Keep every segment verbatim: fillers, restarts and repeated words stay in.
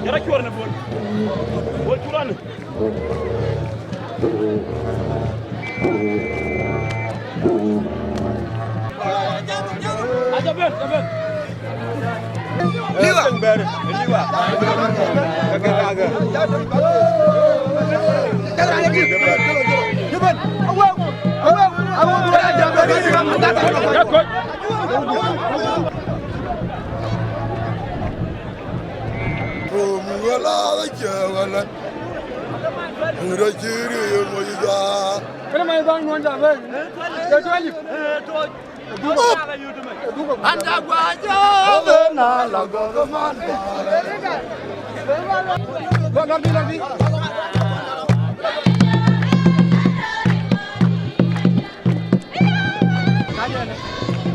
Yara cuɔr në bol. Bol curan. Aja ben, aja ben. Liwa. Liwa. Rum wala cɛ wala. Ŋuda ciri ye moc da. Kene ma iban nuan da ben. Ke tuali. Anda gua jo ben na la go man. Go na bi na bi.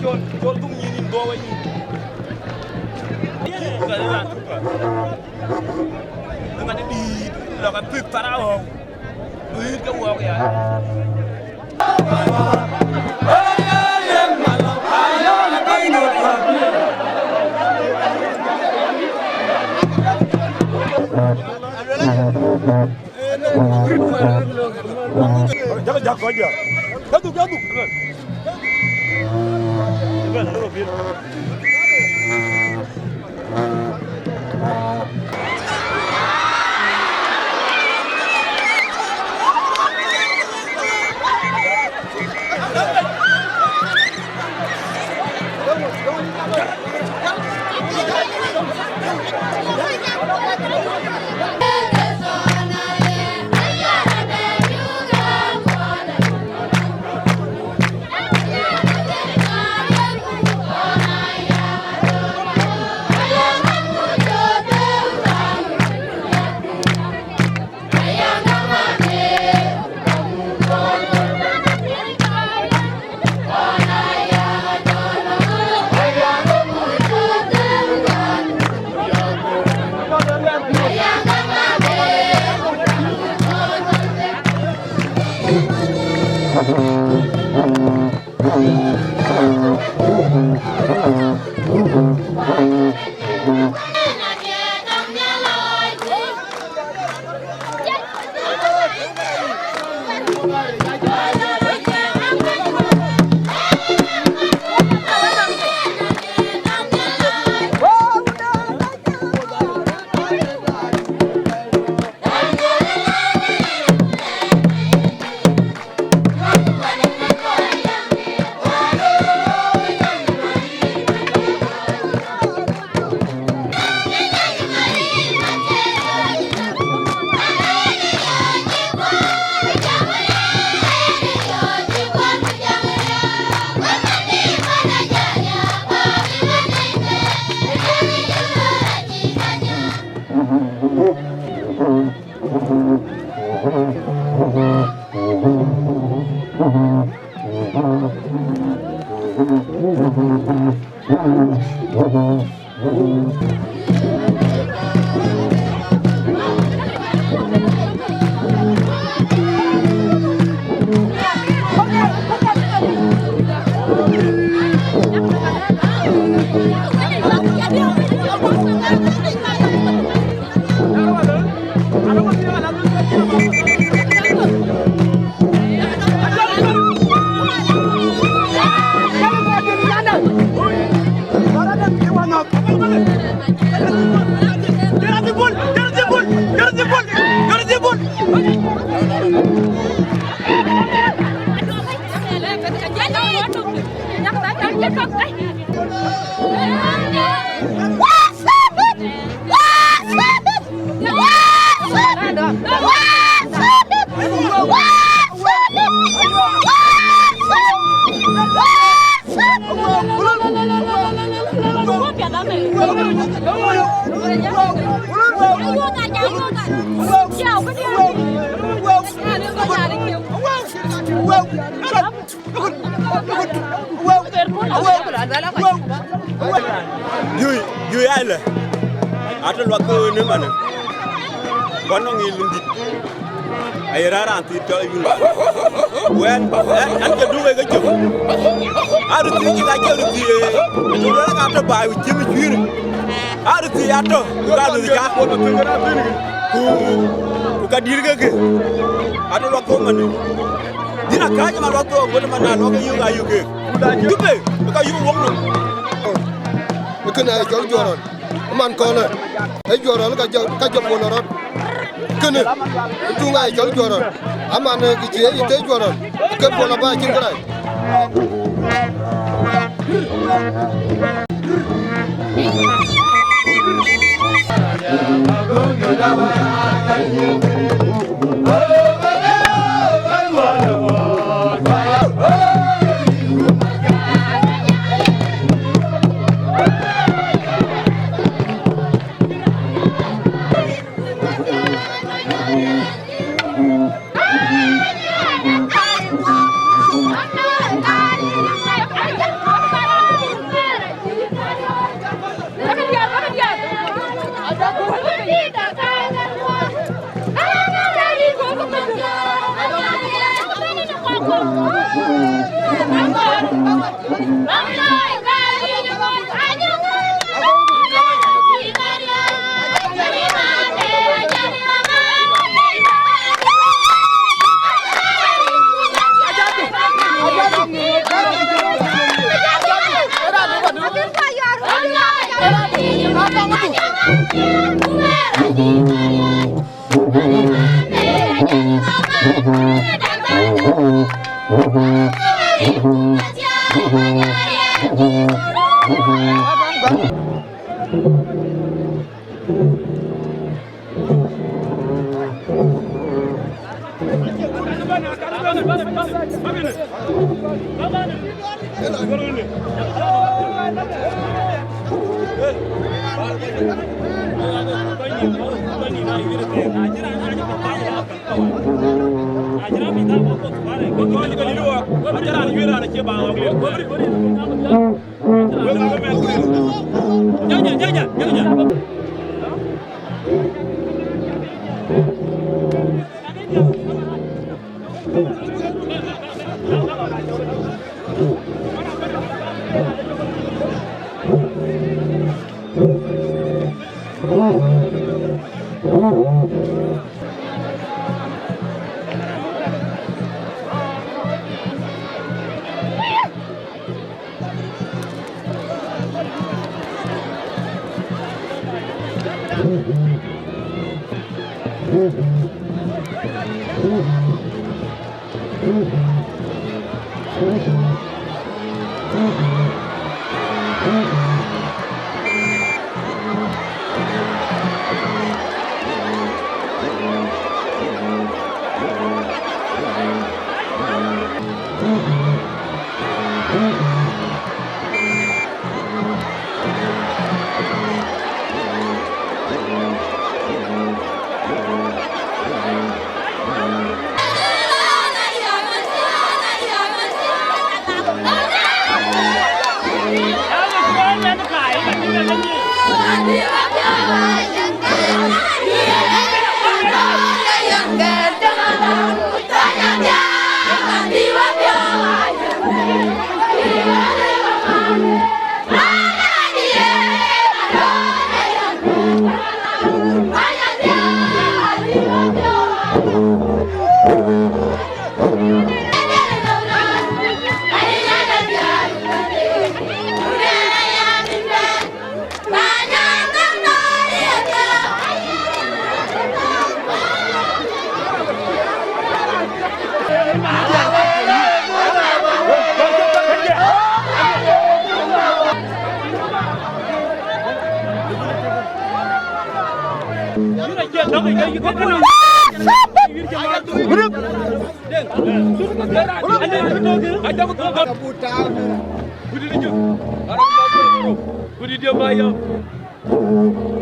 Col, col dhuk nyin in gɔ̈u wei nyin. Ka ran tuka. Ŋa de dït, lɔ ka pik Parao. Duiit ke wɔɔk ya. Jaka, jaka kɔc jaka. Jaduk, jaduk. Jui, jui ai lë. Atë luak ke wën ëmënë. Kɔn nɔŋ yï lundït. Aye raan raan thiin cɔl Ayuɔl. Wɛn, ɛn, ɛn cï duk ke cök. Arëthii cï ka cï arëthii, ee, cï luel ka tɔ baai, cï mi cuiir. Arëthii atɔ, ku ka luth ca. Ku, ku ka dït ke ke. Atɔ luak thok man. Dïn akääc ma luak thok, got man na luak ke yök ayök ke. Jupe, ka yök wok nɔm. Kënë aye cɔl Juɔrɔl. Man kɔlë, ee Juɔrɔl ka jɔ, ka jɔ puɔl rɔt. Kënë, tuŋ aye cɔl Juɔrɔl. Aman, ee, kë cie yï tëë Juɔrɔl, ke puɔl aba cïn kërac.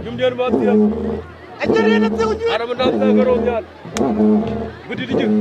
Jumdiɛ̈n Mathiäŋ. Aram ë dam thɛ̈k ke rou nhial. Bï dït jik.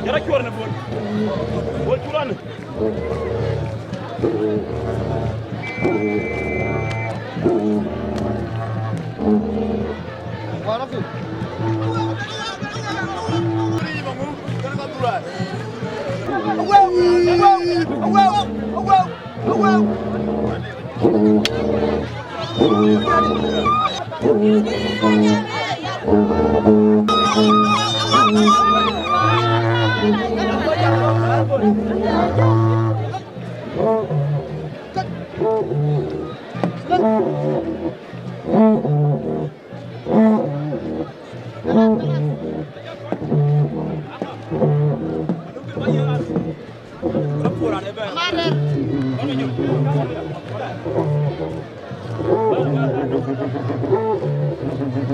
Jara cuɔr në bol. Bol curan.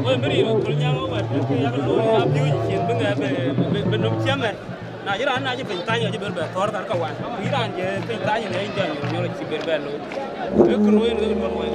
Wek bï rïïu Kolnyaŋ wek wɛ̈t, ke yak looi apiööc cin bï ŋɛk bï, bï, bï nöm ciɛmɛn. Na cï raan na cï piny thany, acï bɛ̈n bɛ thɔ̈r thar kawan. Ku yïn raan cï piny thany, në yïn jɔ nyuɔ̈th nyuɔ̈th acï bɛ̈n bɛ looi. Wek kë looi, wek luɔn wɛ̈t.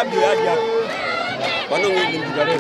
Abi adia. Bana wei lim dugare.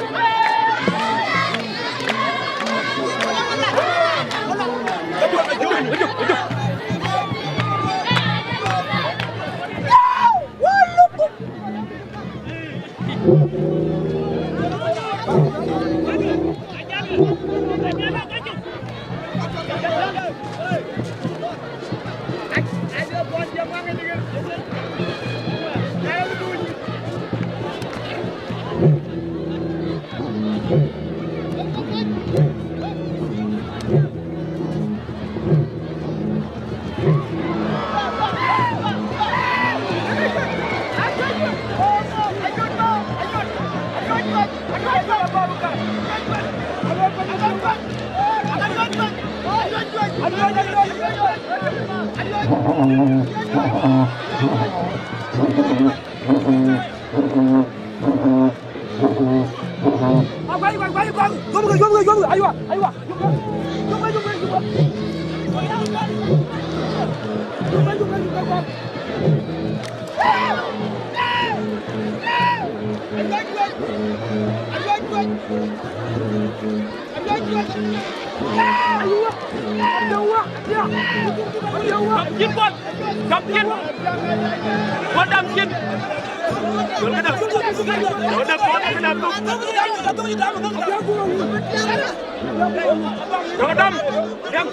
Dam cin bɔl. Dam cin. Bɔl dam cin. Bɔl dam cin. Bɔl dam cin. Bɔl dam cin. Bɔl dam. Dam.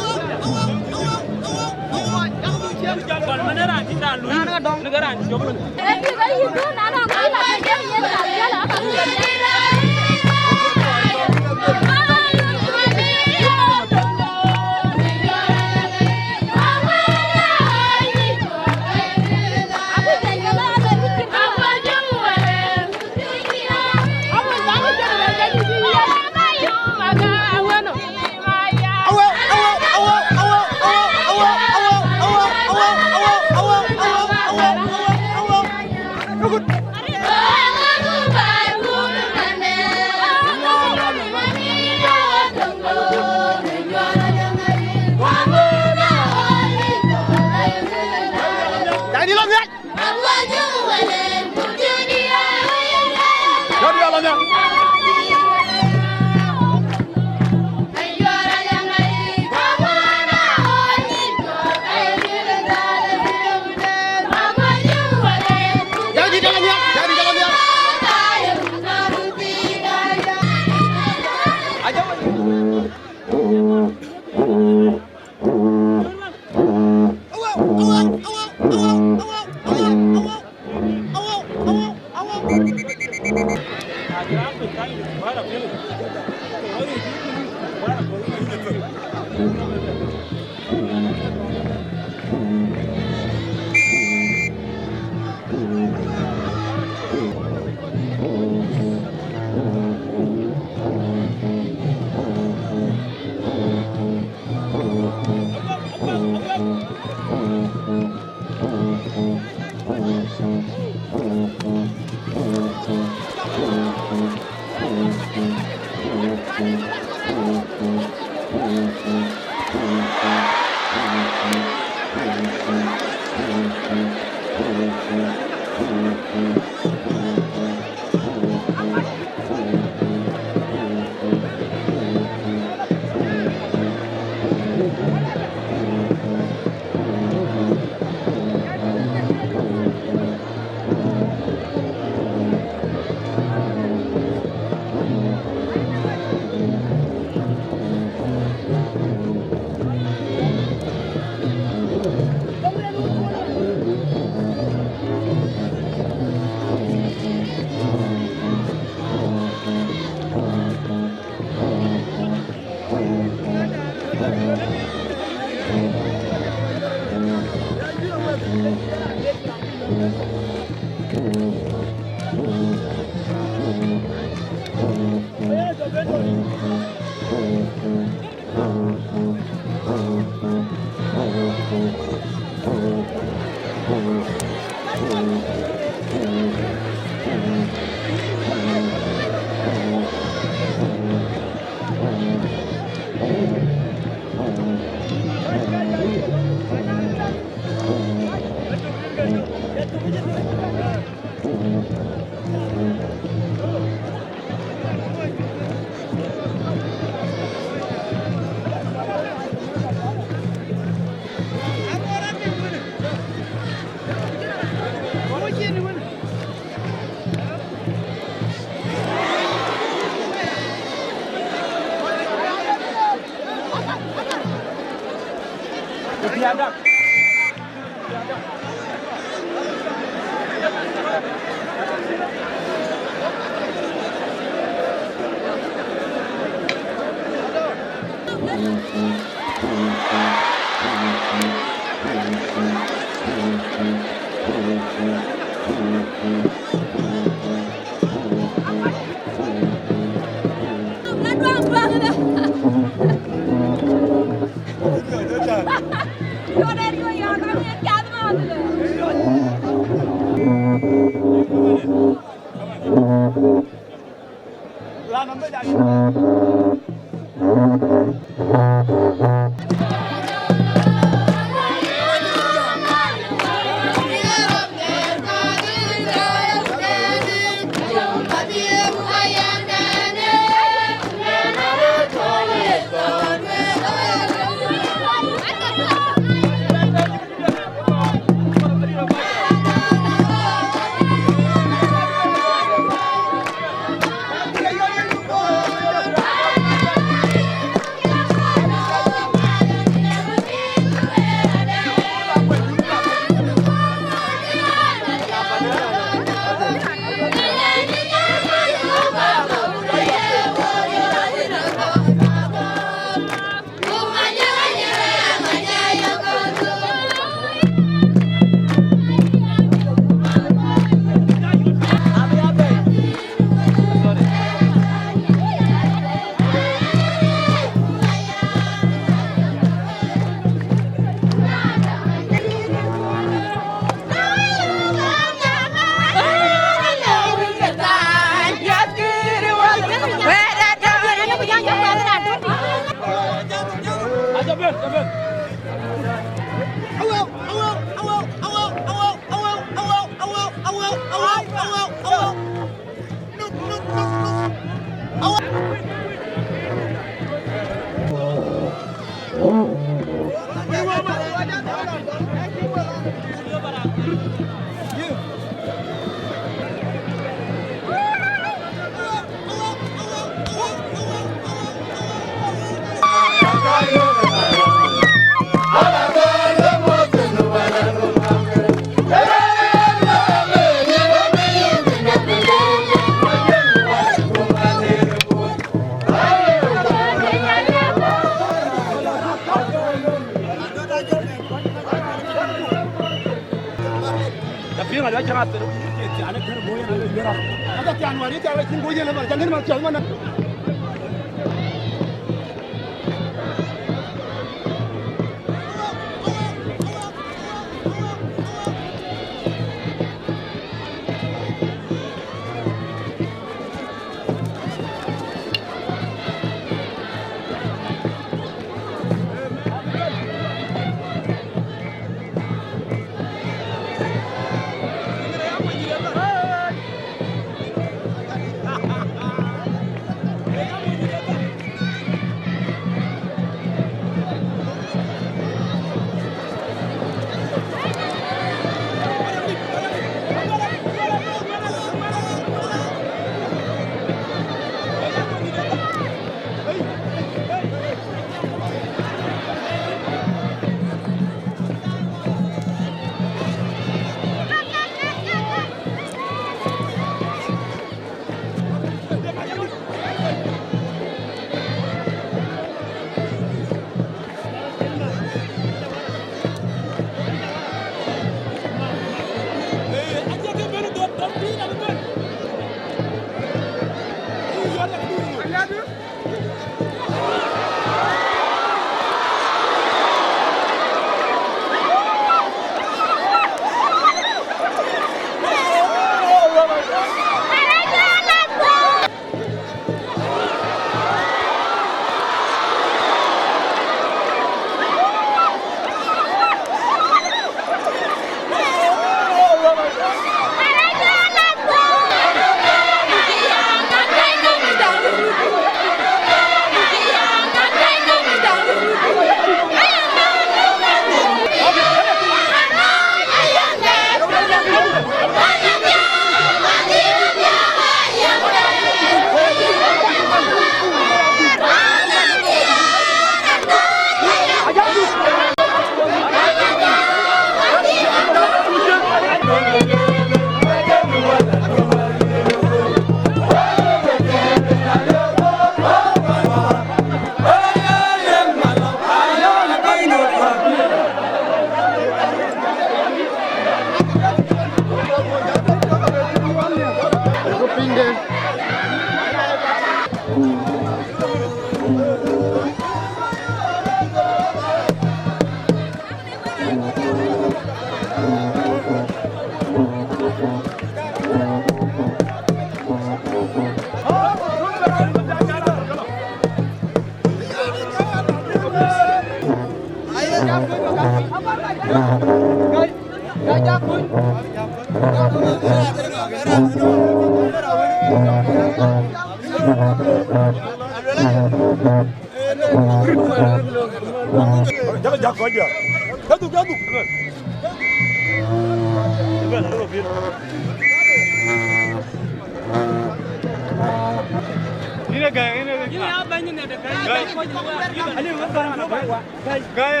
Gai,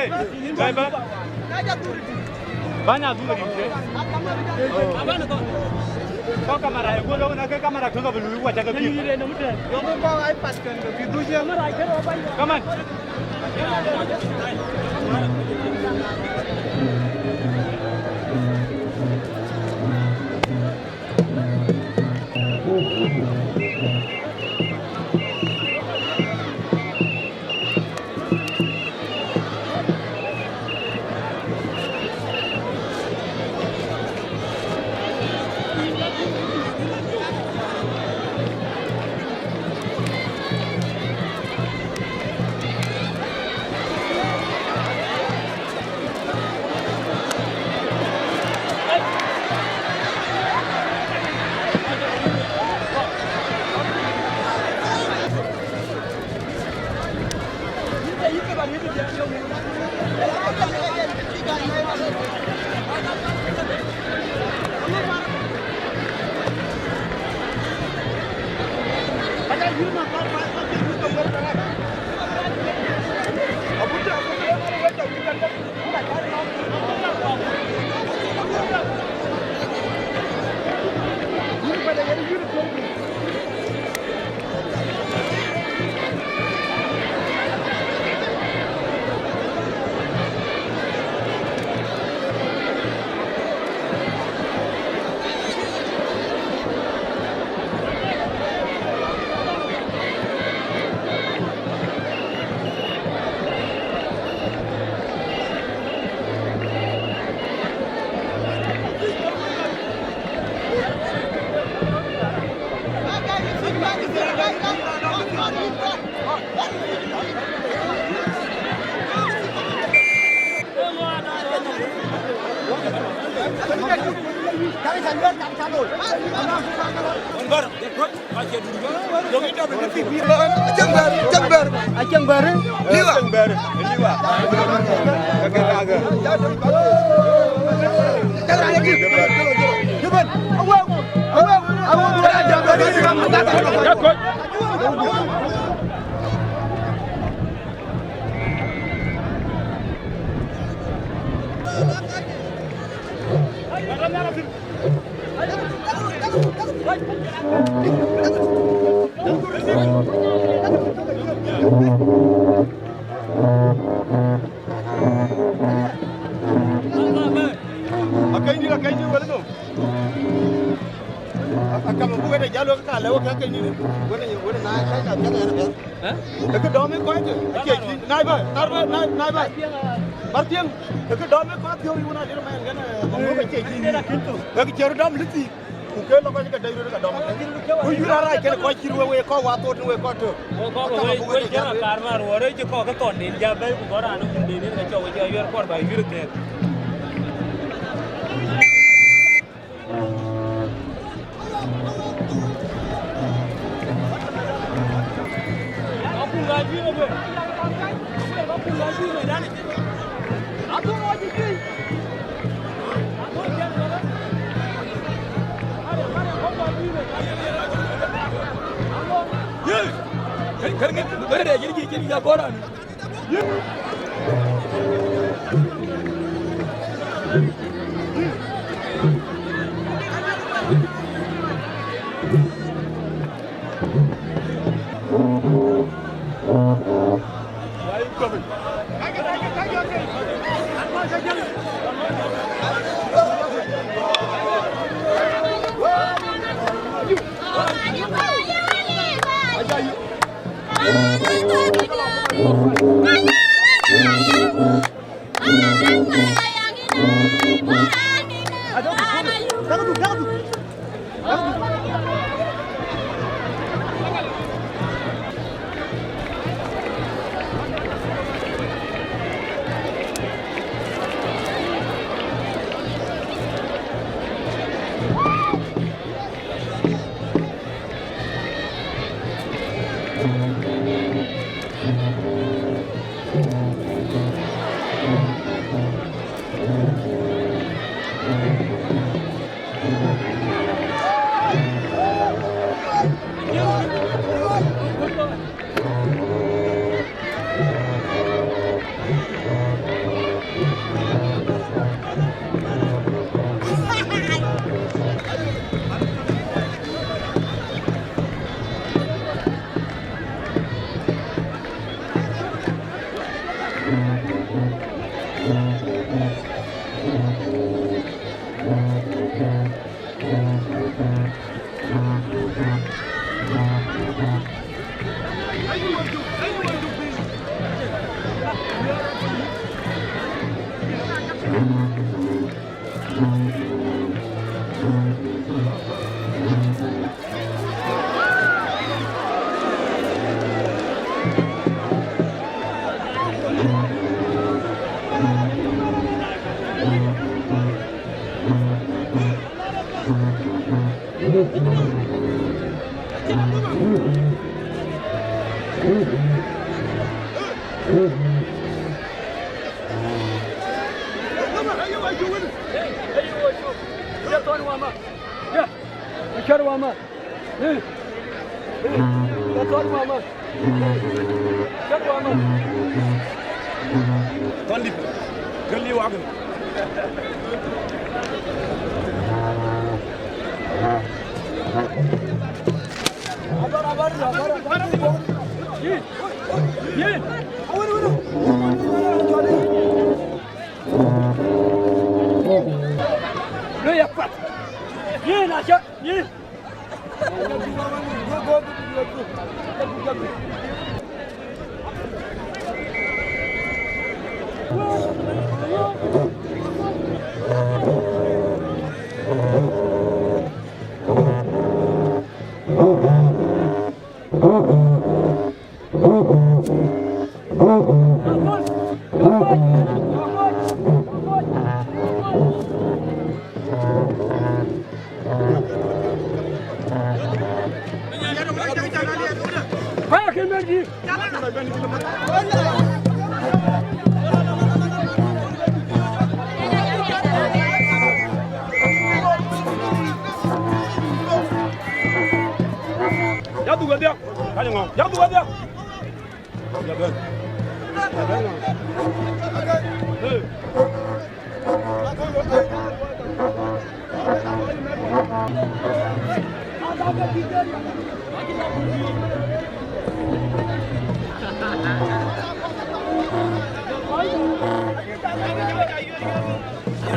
gai ba. Bana dum ri ke. Ko kamera, ko lo na ke kamera ko ga bulu wa ta ga bi. Yo ko ko ai pat kan ga bi du je. Come on. Aceng bɛ̈r, aceng bɛ̈r. Liwa. Aceng bɛ̈r, liwa. Ka ke ka ke. Akëcdït, akëcdït, wël nhom. Akam abuk ëde jal wek ka lëu ke akëcdït. Wël, wël na ka ka piɛth ɛn apiɛth. Ë kë dɔm ë kɔc kë, acie cï, nai bä, nai bä, nai, nai bä. Bar piɛŋ, ë kë dɔm ë kɔc piɔ̈u yï wun adïr mɛn kën, ë, ë, acie cï. Ë kë cï röt dɔm lïthii. Ku ke lɔ kɔc ke dɛc röt ke dɔm ke. Ku yïn raan rac kën kɔc cït wek, wek kɔc wa thot, wek kɔc tök. Wo kɔc wo, wek jɛn akar mar wore cï kɔc ke thɔn den ja bɛ̈i ku bɔ̈ raan wun den yen ke cɔk we cï ayuɛr kɔr ba yuɛr kek. Thɔndït, kë liu akën. Yïn, aca, yïn. Ya dhuk adhiak. Ka jɔ ŋɔ̈ŋ. Ya dhuk adhiak. Ya bɛ̈n. Ya bɛ̈n ŋɔ̈ŋ. Hey.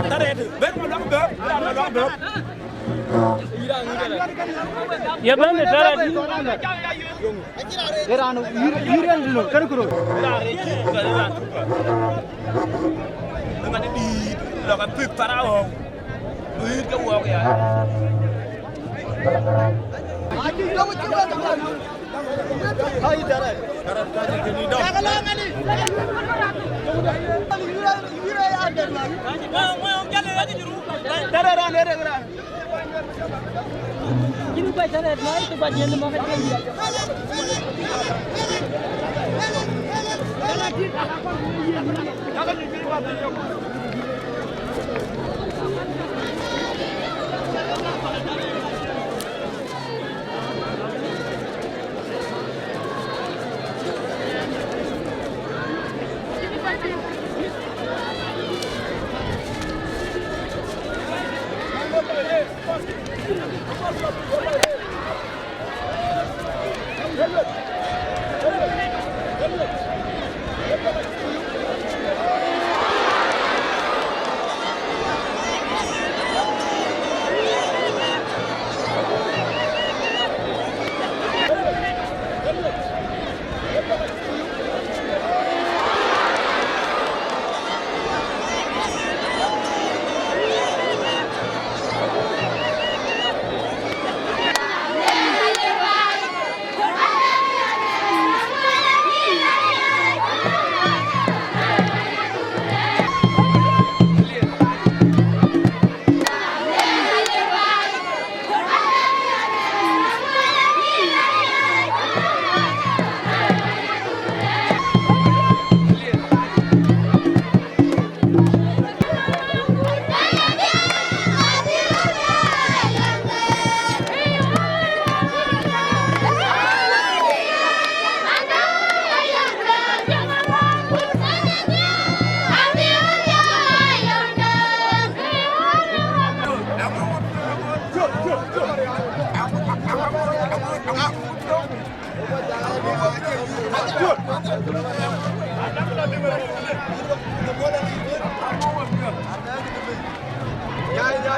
Taret, ber ma luak bɛ̈n, ber ma luak bɛ̈n. Ye bɛ̈n de tɛ̈ɛ̈t. Ye raan yïr, yïr en dï lɔ, kën kërö. Ŋat dït, lɔ ka pïk Parao. Duiit ke wɔɔk ya. Ai, dara. Dara, dara, dara, dara.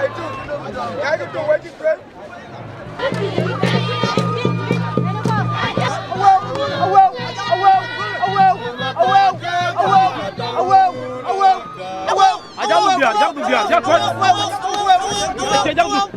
Ajak dhuk diäär, jak dhuk diäär, jak kuat. Cie jak dhuk.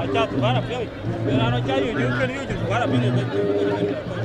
Aca thukar apiɛth. Ë raan aca yöc, yöc kën yöc thukar apiɛth.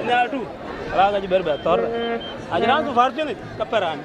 Nhial tu, ala ŋa cï bɛr bɛ thɔ̈r. Acï raan ku pär piŋ, ka pär raan.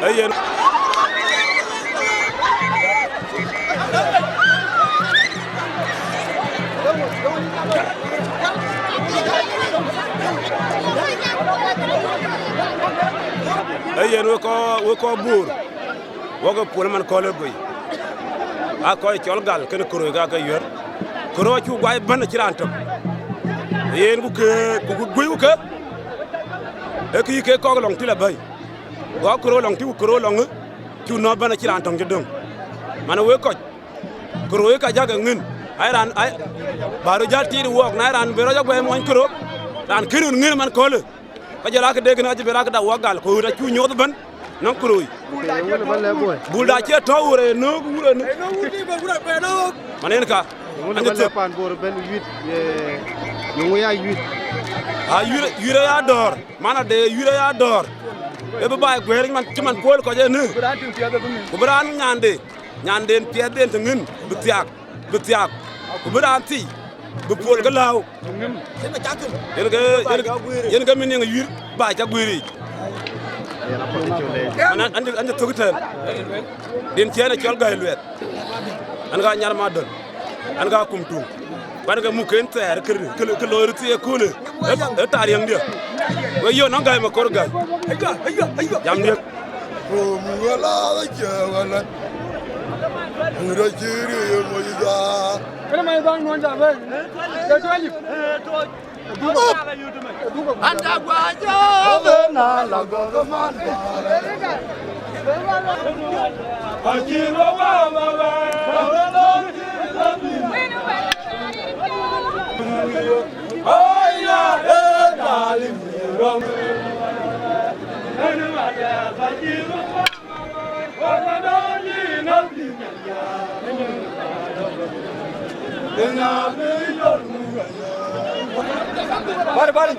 Ee yen. Ee yen, wek kɔc, wek kɔc Bor, wok ë puɔl man kööl ë goi. Aa kɔc cɔl Gal kenë Këroi ka ke yuɛ̈r. Këroi acuk guai bɛ̈n acï raan tök. Yen ku ke, ku, ku guëi ku ke, ee kë yï kek kɔ̈k lɔŋ tïl abäi. Gɔ̈k Këroi lɔŋ tï ku Këroi lɔŋ ë, cuk nɔ̈k bɛ̈n acï raan töŋ cï döŋ. Man wek kɔc, Këroi ka jäk ë ŋïn, ai raan, ai, bä rɔt jäl tiit wɔɔk, na raan bï rɔt jɔ guɛɛi muɔny Këroi, raan kën ŋïn man köölë. Ka jɔl aa këde kënë acï bï rak da wɔ Gal, ku ɣööt acuk nyuɔɔth ëbɛ̈n nɔŋ Këroi. Bulda cie tɔ̈u wur ë nöök, wur ë nöök. Man en ka, ŋun ë bä lɛ̈k paan Bor ëbɛ̈n yuit, ye, ye ŋö ya yuit? A yuit, yuit aya dɔ̈ɔ̈r, man ade yuit aya dɔ̈ɔ̈r. Ë bï baai guëër man, cï man puɔl kɔc ënë. Ku bï raan nyande, nyanden piɛthden të ŋïn bï thiaak, bï thiaak. Ku bï raan thii, bï puɔl ke lääu. Yen ke, yen, yen ke min yeŋ yuit baai cä guëër yiic. Man an, an, an cï thök tɛ̈n. Din ciɛɛn ë cɔl Gäi Luɛth. An ka nyar madöl. An ka kum tuŋ. Ban ke muk ken thɛɛr kë, kë, kë looi röt thii ëköölë. Ë, ë taar yäŋdiɛ̈. We yön nɔŋ Gäi Makor Gäi. Jam diɛ̈. Rum wala cɛ wala. Ŋuda ciri ye moc da. Kene ma ibaŋ nuɔn da bɛ. Ke tuɔli. Anda gua ja bena la gogo man. Achiro wa baba. Oh, yeah. Bari, bari.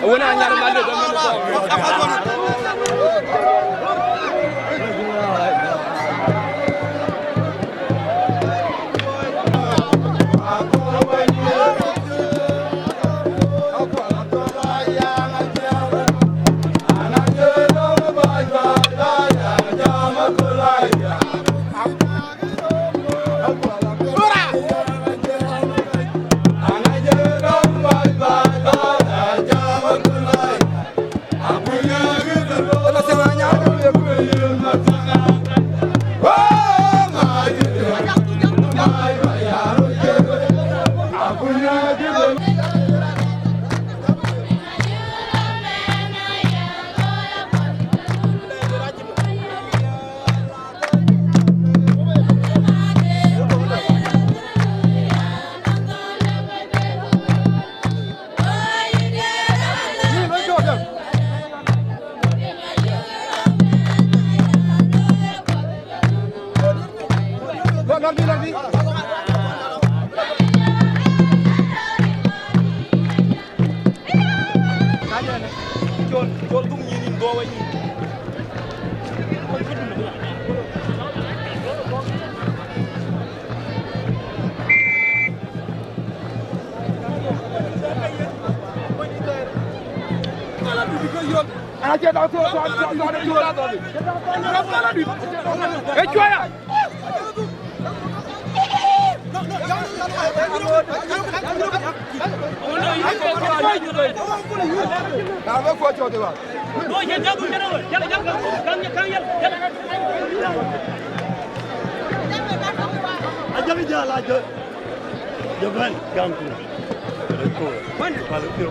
Wën a nyar Malith, Acie dɔ̈ thok, thok, thok, thok, thok. Ee cuaya. Na bï kuɔc cɔk dï ba. Ajak jäl, ajak. Jabal, gam ku. Pal ku.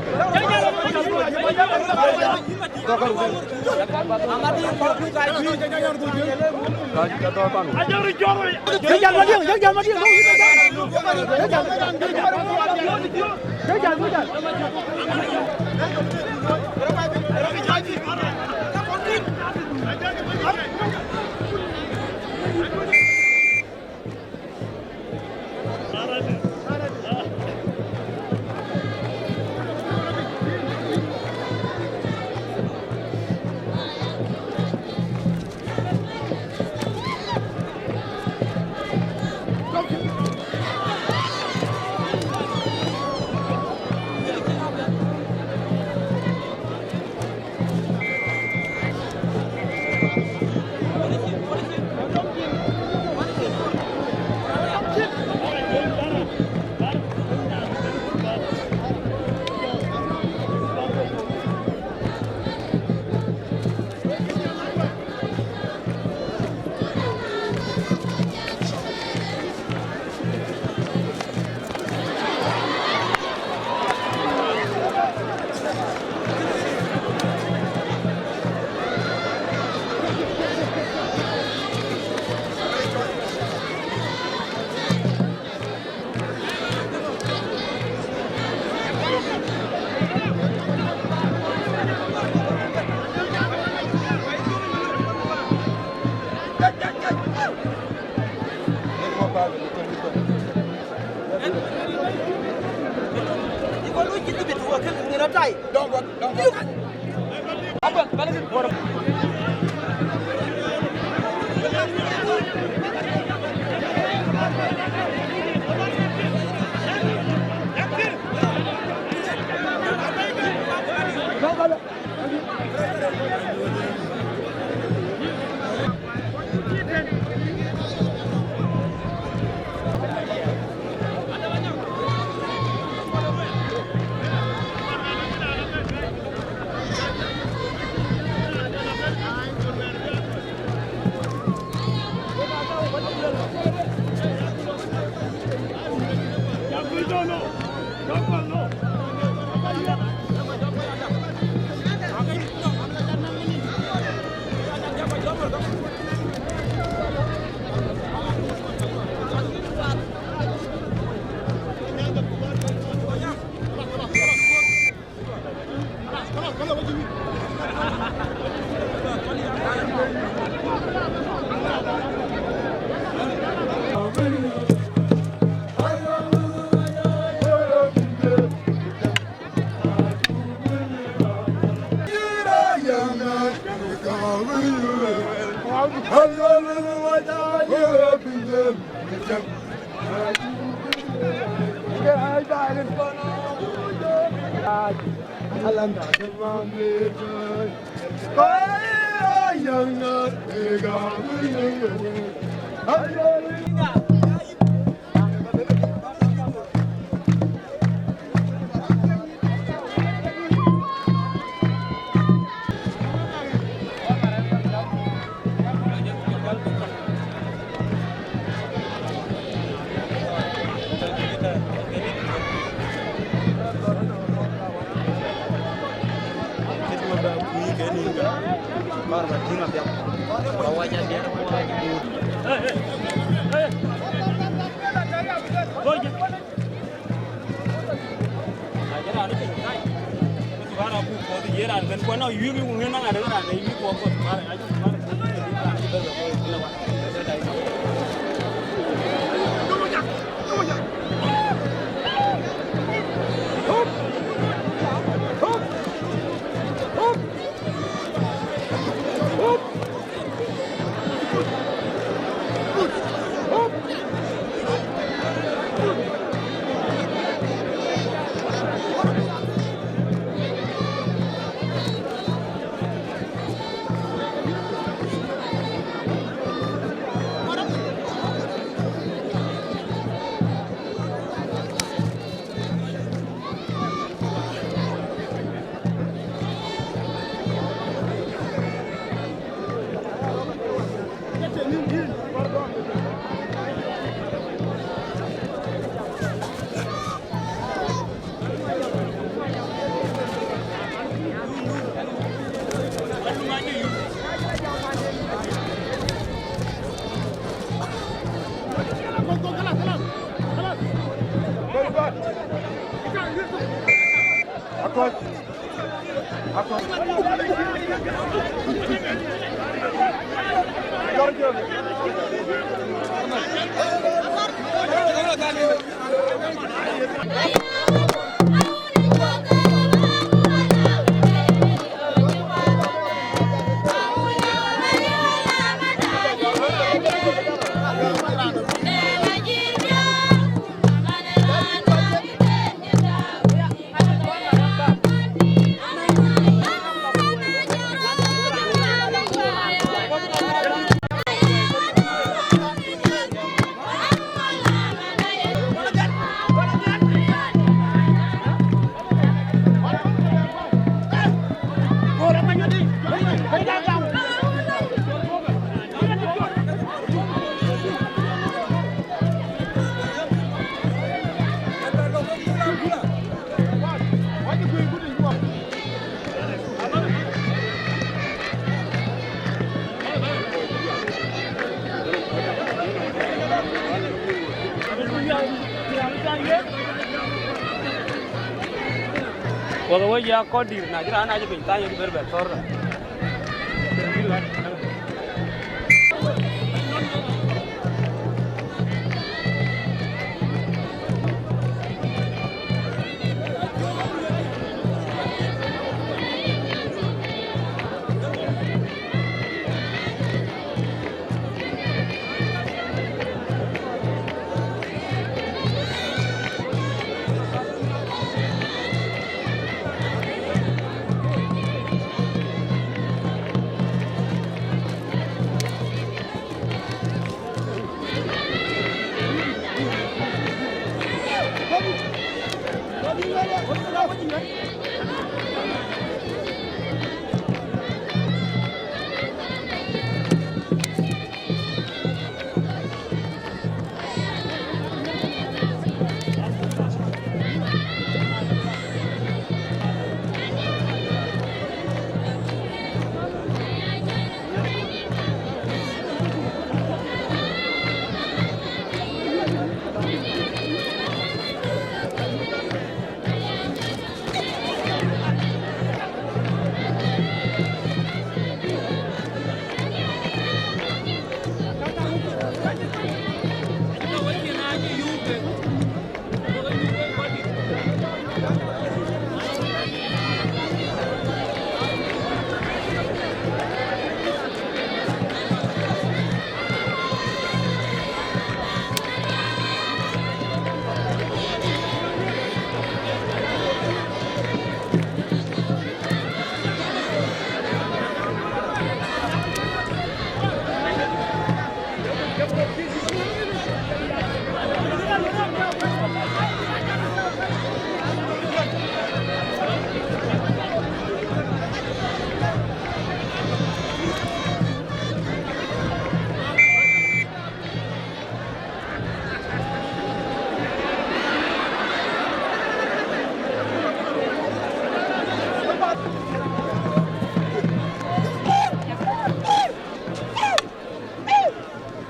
Wala wek ya kɔc dït, na cï raan acï piny thany, acï bɛ̈n bɛ thɔ̈r.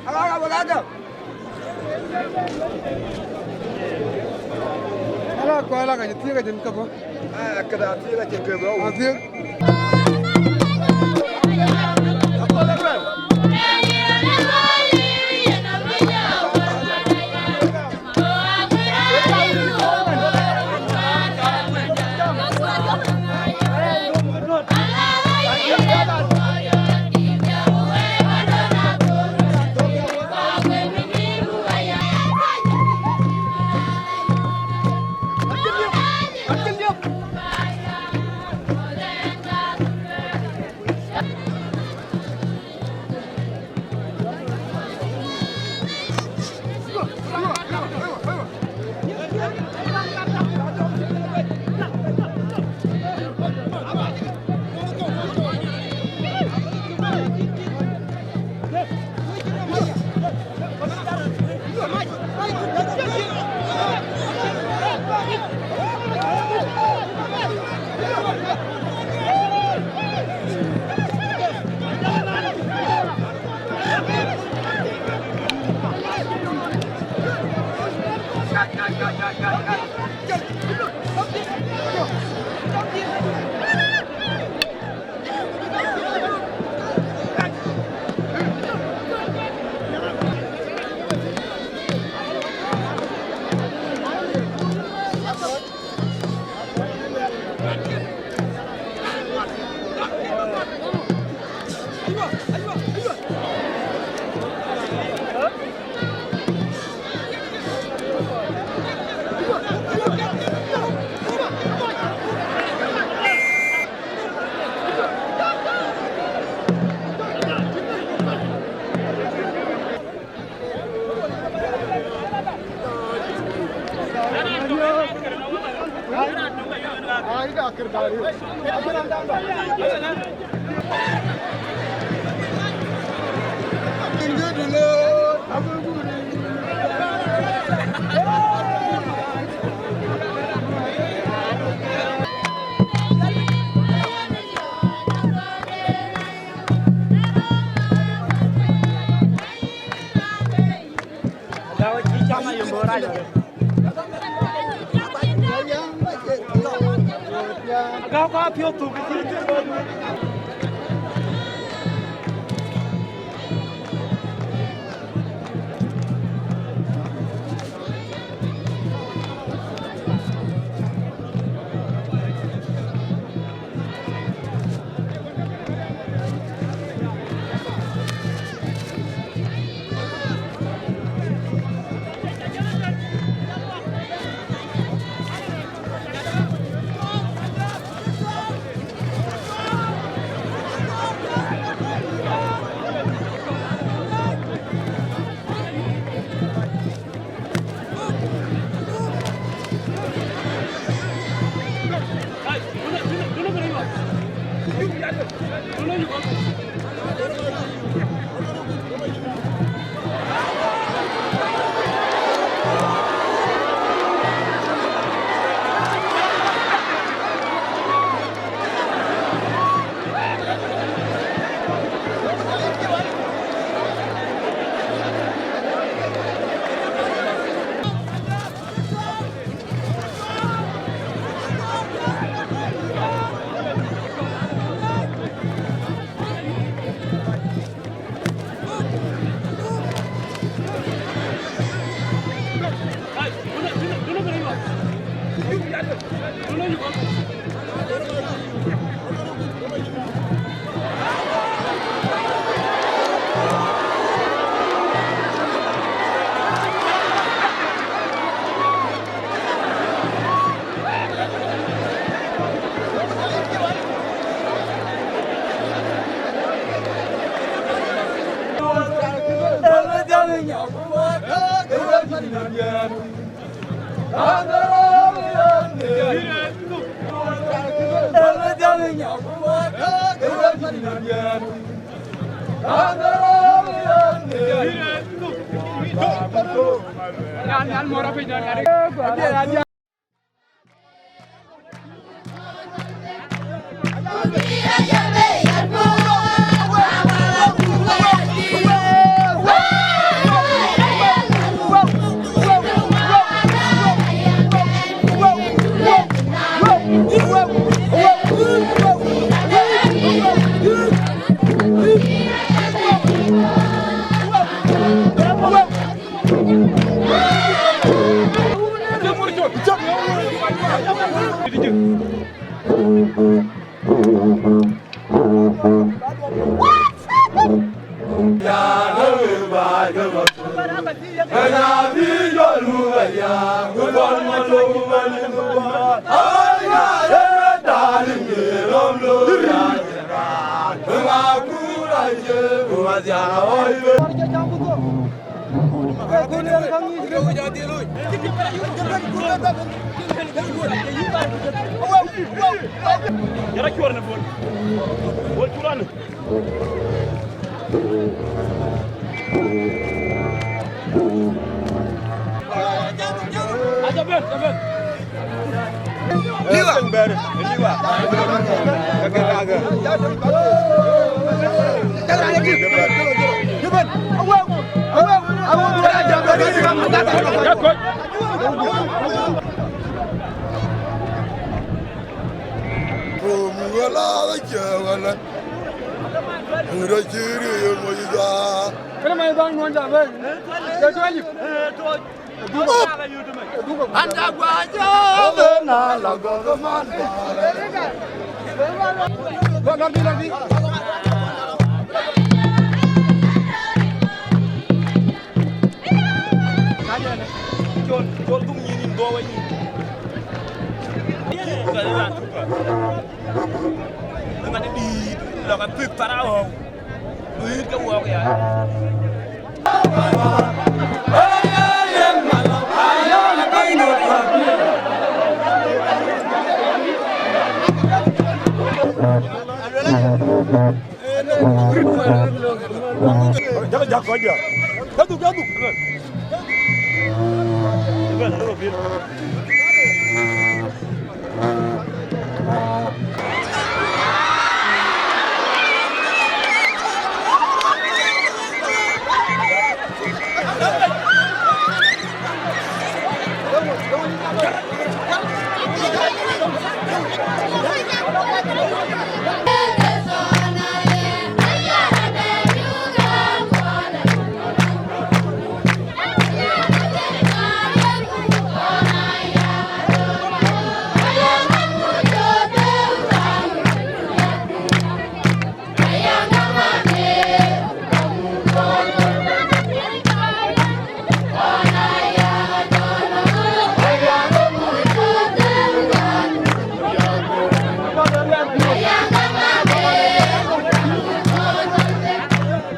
Ala, ala, ala. Ala, kɔc la ka cï thiëëk acïn kë bɔ̈. Ah, këda thiëëk acïn kë bɔ̈. Ah, thiëëk. Yara cuɔr në bol. Bol curan. Aja ben, aja ben. Liwa. Liwa. Aja ben. Aja ben. Kënë ma ye dhɔ̈ŋ nuɔn ca bɛ̈ɛ̈i. Ke tuɔ̈c. Anda guaca bena la goro man. Lagi, lagi. Col, col dhuk nyin in gowa nyin. Ka ran tuka. Ngani di la ka pik para ho. Duit ke wok ya. Jaka, jaka, jaka. Jadu, jadu.